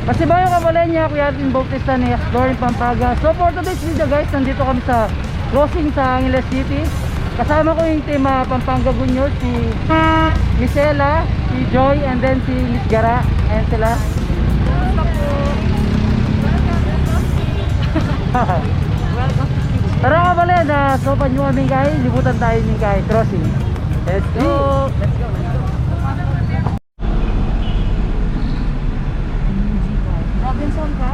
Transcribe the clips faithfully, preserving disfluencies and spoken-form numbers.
Pasibayu, kabalen, yaku ya ing Bautista, ni Exploring Pampanga. So for today's video, guys, nandito kami sa crossing sa Angeles City. Kasama ku ing team, ah, Pampanga Good News, si Miss Ella, si Joy, and then si Miss Gara. Ayan sila. Tara, kabalen, ah, so panyuami kay, libutan tayu ning kay crossing. Let's go. Let's go, let's go. Robinson ka?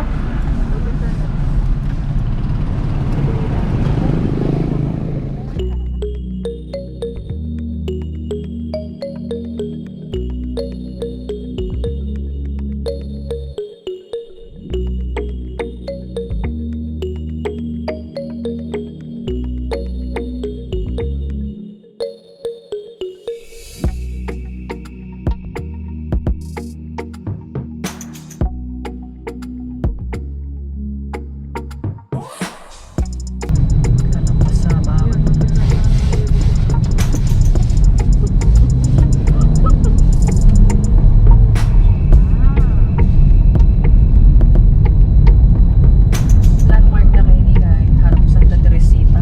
Landmark na kayu ini, guys. Harap Santa Teresita.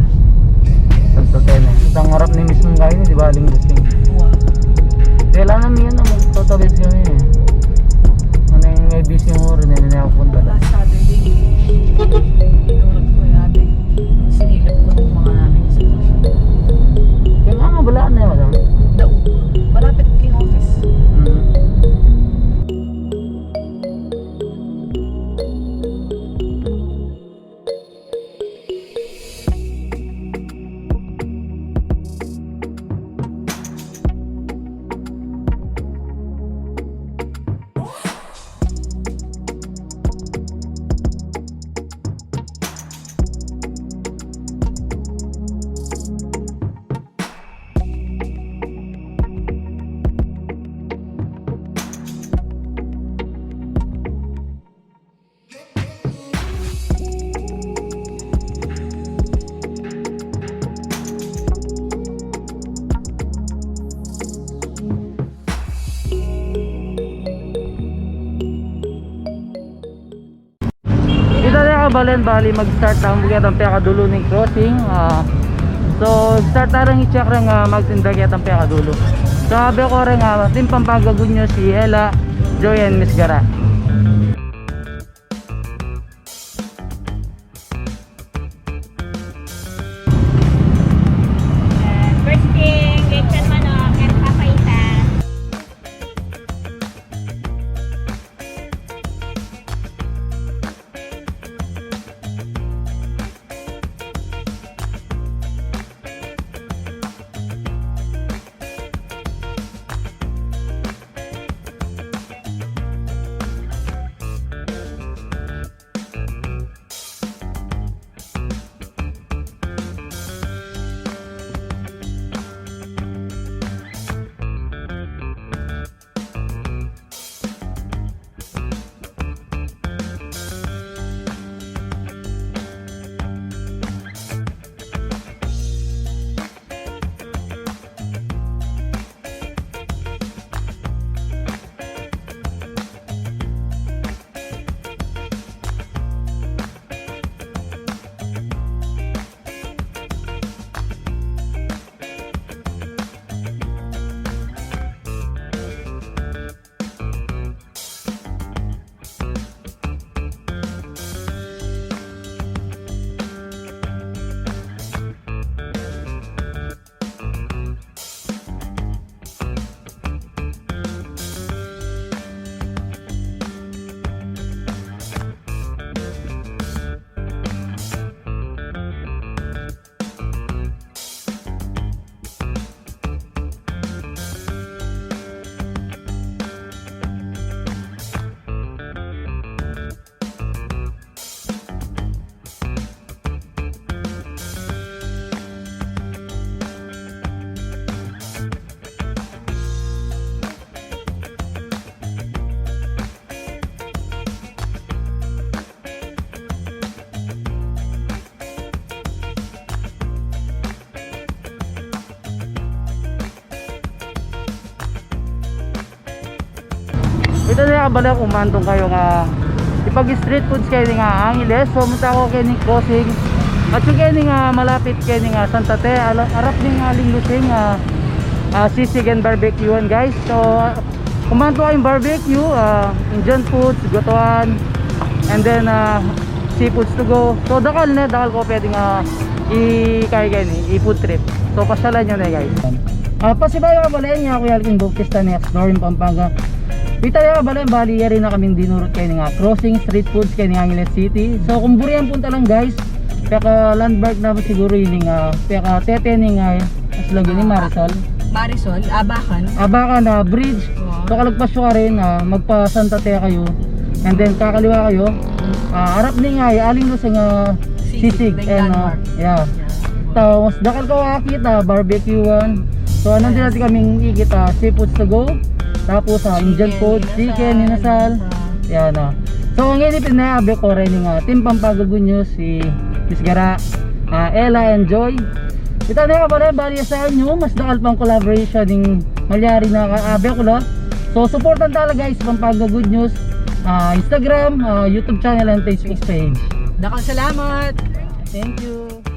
Santa Teresita. Ang harap ni mismo kayu ini, di ba? Aling Lusing. Wa. Kailangan niya na magtatabi siya ngayon eh. Ano yung may busy yung oras, hindi na ako punta doon. Last Saturday, pinurot ko yung ate. Sinilip ko ng mga namin sa Kaya nga, mabalaan na yun, madam. Daw. Malapit kay office. Mm. Ita na, kabalen, bali mag-start tamu ketang pekadulu ning crossing. Ah, so, start ta reng i-check reng, ah, magtinda ketang pekadulu. So, abe ko reng, ah, Team Pampanga Good News, si Ella, Joy, and Miss Gara. First thing, lechon manok and papaitan. Ita na, kabalen, umantong kayu nga ipag-street foods keni nga Angeles. So, munta ko keni crossing. At yung keni nga malapit keni nga Santa Te, ala-, arap ning, ah, Aling Lusing, ah, ah, Sisig and Barbecue, guys. So, ah, kung mantu kayong barbecue, ah, Indian foods, gotoan, and then, ah, seafoods to go. So, dakal ne, dakal ko pwedeng, ah, i-, kaya keni, i-food trip. So, pasyalan nyo ne, guys. Ah, pasibayu nga balen, aku i Alkin Bautista, ne explore ing Pampanga. Ita ya balen, bali, yari na kaming dinurut keni nga crossing street foods keni Angeles City. So, kung buri yang punta lang, guys, peka-landmark na siguru ini nga, peka-tete ning, ah, mas lagi ni Marisol. Marisol, Abacan. Abacan na bridge. Wow. So, kalagpas yu karin, ah, magpa Santa Te kayu. And then, kakaliwa kayu. Ah, arap ning, ah, Aling Lusing, ah, Sisig, Sisig. the And, ah, landmark. Yeah. Tapos, dakal ka makakita, barbecuean. So, ano din natin kaming ikita, seafoods to go. Tapos, ah, Indian Chicken, food, inasal. Chicken, inasal. Ah. Yan, ah. So, ang ini pinayabe ko rin yung, ah, Team Pampanga Good News, si Miss Gara, ah, Ella and Joy. Ita na nga pala, bali sa inyo, mas dakal pang collaboration ning malyari na kaabe ko la. So, supportan talaga, guys, Pampanga Good News, ah, Instagram, ah, YouTube channel, and Facebook page. Dakal salamat! Thank you.